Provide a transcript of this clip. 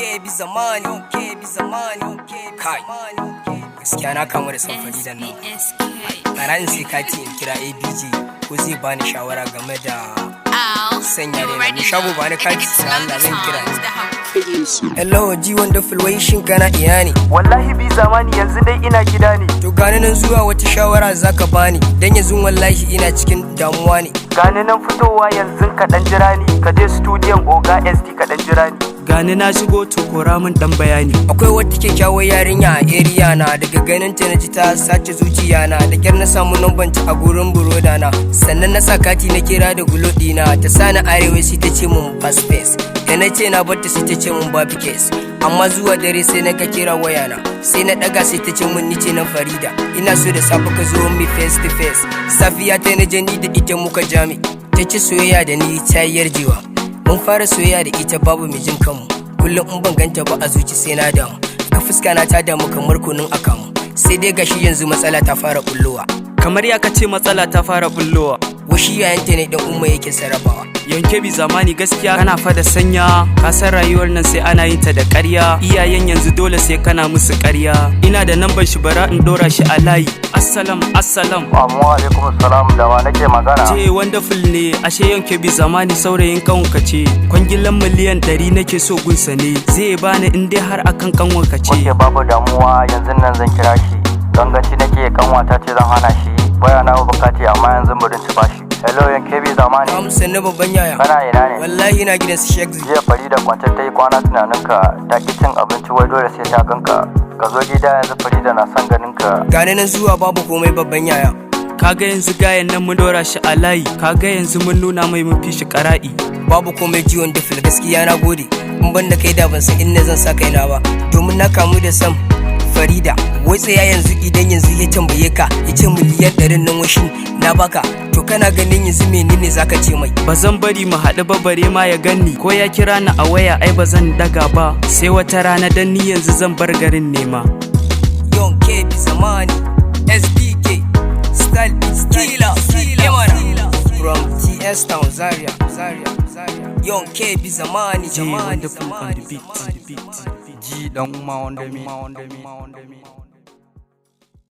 K bi zamani, K bi zamani, kai. Gaskiya na kamu da son Faridan nan. Bara in sai kati in kira ABJ ko zai bani shawara game da sanya da ni shago. Bani kati da Allah, zan kira ni. Hello, G Wonderful, wai shin kana ina ne? Wallahi bi zamani, yanzu dai ina gida ne. To gani nan zuwa, wata shawara zaka bani? Dan yanzu wallahi ina cikin damuwa ne. Gani nan fitowa yanzu, ka dan jira ni. Ka je studiyon Oga SD, ka dan jira ni. Gani na shigo, to kora min dan bayani. Akwai wata kyakkyawar yarinya a area na. Daga ganin ta naji ta sace zuciya na. Da kyar na samu numban ta a gurin brother na. Sannan na sa kati na kira da Glo dina. Ta sani arewa, sai ta ce mun pass face. Da na ce na barta, sai ta ce mun babu case. Amma zuwa dare sai na ga kira waya na. Sai na daga, sai ta ce mun ni ce nan Farida. Ina so da safe ka zo mi face to face. Safiya ta na je, ni da ita muka jami. Ta ci soyayya da ni, ta yi yarjewa. Mun fara soyayya da ita, babu mai jin kanmu. Kullum in ban ganta ba a zuci sai na damu. Ka fuska na ta damu kamar kunun akamu. Sai dai gashi yanzu matsala ta fara bullowa. Kamar ya kace matsala ta fara bullowa? Washi yayanta ne dan umma yake sarrafawa. Yanke bi zamani, gaskiya kana fa da sanya. Ka san rayuwar nan sai ana yin ta da ƙarya. Iyayen yanzu dole sai kana musu ƙarya. Ina da namban shi, bara in dora shi a layi. Assalam, assalam. Amma alaikum salam, da wa nake magana? Ce Wonderful ne. Ashe yanke bi zamani saurayin kanka ce. Kwangilan miliyan 100 nake so gunsa ne. Zai bani in dai har akan kanwanka ce. Oke, babu damuwa, yanzu nan zan kira shi. Ganganci nake, kanwata ce zan hana shi. Waya na bukati, amma yanzu burin ci bashi. Hello, yanke bi zamani. Amsa na babban yaya. Kana ina ne? Wallahi ina gidan su Shekzi. Jiya Farida kwance ta yi kwana tunaninka, ta ki cin abinci, wai dole sai ta ganka. Ka zo gida yanzu, Farida na son ganin ka. Gani nan zuwa, babu komai babban yaya. Kaga yanzu gayan nan mun dora shi a layi. Kaga yanzu mun nuna mai mun fi shi ƙara'i. Babu komai, G Wonderful, gaskiya na gode. In ban da kai da ban san inda zan sa kaina ba, domin na kamu da sam Farida. Wai tsaya yanzu, idan yanzu ya tambaye ka ya ce miliyan 100n nan washin na baka, to kana ganin yanzu menene zaka ce mai? Ba zan bari mu haɗu ba, bare ma ya ganni. Ko ya kira ni a waya, ai ba zan daga ba sai wata rana, dan ni yanzu zan bar garin nema. Young K bi zamani, SBK Style Beats Killer Killer from TS Town, Zaria, Zaria, Zaria. Young K bi zamani, J zamani, Wonderful on the zamani, beat, zamani. The beat. Ji dan umma wanda mi.